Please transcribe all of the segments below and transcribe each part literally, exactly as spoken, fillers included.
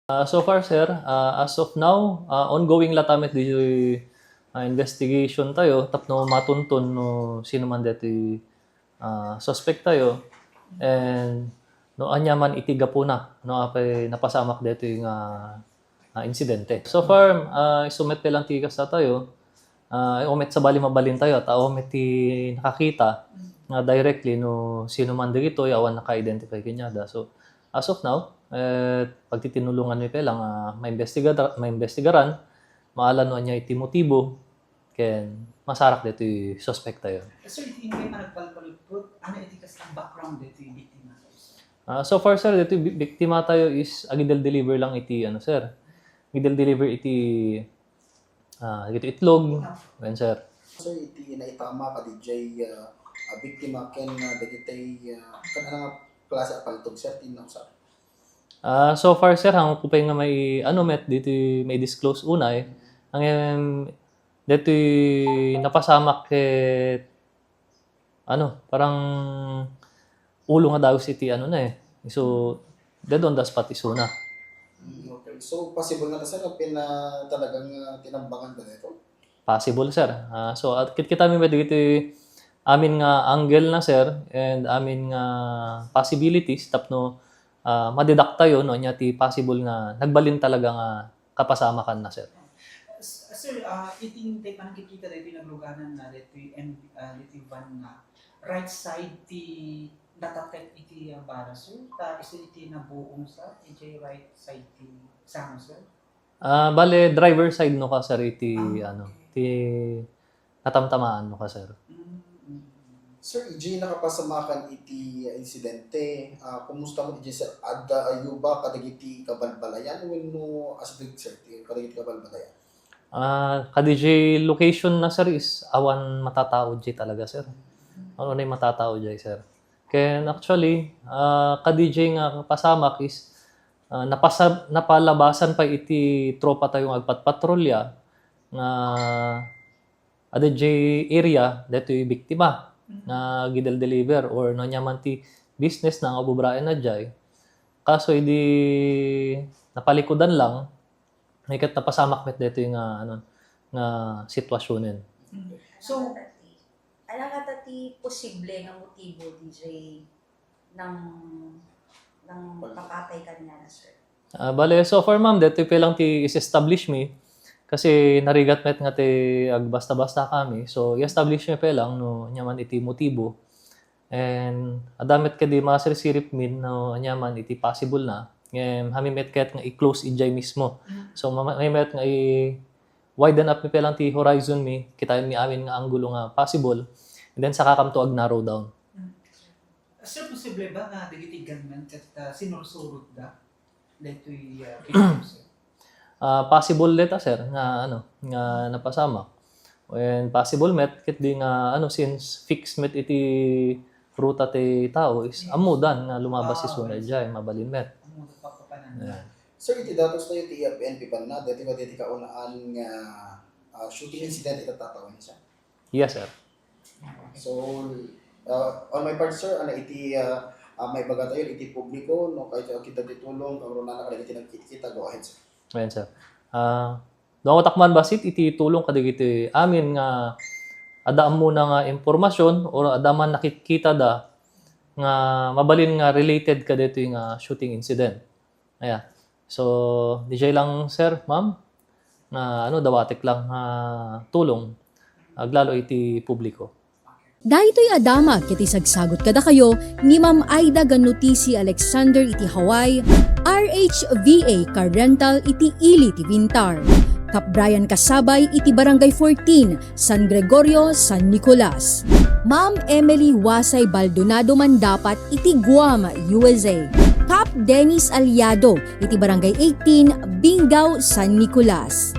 Ah, so far, sir, ah, as of now, ah, ongoing latta met ditoy, ah, investigation tayo tapno matunton no sino man ditoy, ah, suspect tayo, and no ania man iti gapuna no apay napasamak ditoy nga, ah, insidente. So far, ah, isu met pay lang ti kasta tayo, ah, awan met sabali mabalin tayo, ta awan met ti nakakita nga directly no sino man dagitoy, awan naka-identify kaniada. So, as of now, eh, pagtitinulongan mi pay lang, ah, maimbestiga-, maimbestigaran, maalan no ania iti motibo, ken masarak ditoy suspect tayo. Sir, iti inkay panagbalbaludpot, ano iti kasta background ditoy biktima tayo, sir? Ah, so far, sir, ditoy bi-, biktima tayo is agidel-deliver lang iti, ano, sir, agidel-deliver iti, ah, iti itlog. Ah. Wen, sir. Sir, iti naitama kadi jay, ah, ah, biktima ken, ah, dagiti, ah, ken ano nga klase a paltog, sir, ti nausar? Ah, so far, sir, haanko pay nga mai-, ano, met, ditoy mai-disclose unay. Ngem, ditoy napasamak ket, ano, parang ulo nga dagus iti, ano na, eh. So, dead on the spot isuna. Mm, okay. So, possible nga, sir, nga pina-, talagang, ah, tinambangan ba dito? Possible, sir. Ah, so, at kit-, kitkitami met dagiti amin nga angle na, sir, and amin nga possibilities tapno, ah, madidaktayo no ania ti possible nga nagbalin talaga nga kapasamakanna, sir. S-, sir, ah, iti, iti panagkikita daytoy nagluganan na daytoy M-, ah, daytoy van na right side ti natatek iti, ah, bala, sir? Ta isu iti nabuong sa, iti right side ti sango, sir? Ah, bale, driver side no ka, sir, iti, Ah, ano, okay. ti natamtamaan no ka, sir. Mm, mm, mm. Sir, iti nakapasamakan iti insidente, ah, kumusta mo iti, sir? Adda ayo ba kadagiti kabalbalayan wenno asdeg, sir, ti kadagiti kabalbalayan? Ah, kadi jay location na, sir, is awan matatao jay talaga, sir. Awan unay matatao jay, sir. Ken actually, ah, kadi jay nga pasamak is, ah, napasa-, napalabasan pay iti tropa tayo nga agpatpatrolya nga adda jay area daytoy biktima Mm. nga gidel-deliver or no ania man ti business na nga ububraenna jay. Kaso idi napalikudan lang, ket napasamak met daytoy nga, ano, nga sitwasionen. Mm. So, Ano nga ta ti posible nga motibo, D J, nang, nang Pag- papatay kaniana, sir? Ah, bale, so far, ma'am, daytoy pay lang ti is-establish mi. Kasi narigat met nga ti agbasta-basta kami. So, i-establish mi pay lang no ania man iti motibo. And adda met kadi masirsiripmin no ania man iti possible na. Ngem, hami met ket nga i-close idiay mismo. Mm. So, ma-, hami met nga i-, widen up mi pay lang ti horizon mi, kitaen mi amin nga anggulo nga possible, and then saka kamto ag-narrow down. Mm. Sir, posible ba nga dagiti gunman ket, ah, sinursurotda daytoy, ah, victim, sir? Ah, possible dayta, sir, nga, ano, nga napasamak. And possible met, ket di nga, ano, since fixed met iti ruta ti tao is Yes. ammodan nga lumabas Ah, isuna okay. idiay, mabalin met. Ammodan pagpapanan. Yeah. Sir, iti datos tayo ti F N P banna, dati ba dati kaunaan nga, ah, shooting incident iti tatawen, sir? Yes, sir. So, ah, on my part, sir, ano iti, ah, ah, maibaga tayo iti publiko, no, kayo kita ti tulong, kaurunana kadagiti nagkita, go ahead, sir. Ayan, sir. Ah, dumawatak man bassit iti tulong kadagiti amin nga adda ammona nga impormasyon or adda man nakitkitada nga mabalin nga related kadaytoy nga shooting incident. Aya. So, D J lang, sir, ma'am, nga, ano, dawatek lang nga tulong, aglalo iti publiko. Daytoy a damag iti sagsagut kadakayo ni Ma'am Aida Ganutisi Alexander iti Hawaii, R H V A Car Rental iti ili ti Vintar, Kap Brian Kasabay iti Barangay fourteen, San Gregorio, San Nicolas. Ma'am Emily Wasay Baldonado Mandapat iti Guam, U S A. Kap Dennis Aliado iti Barangay eighteen, Binggao, San Nicolas.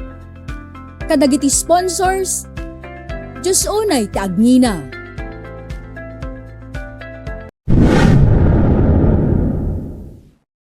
Kadagiti sponsors, Diyos unay ti agngina.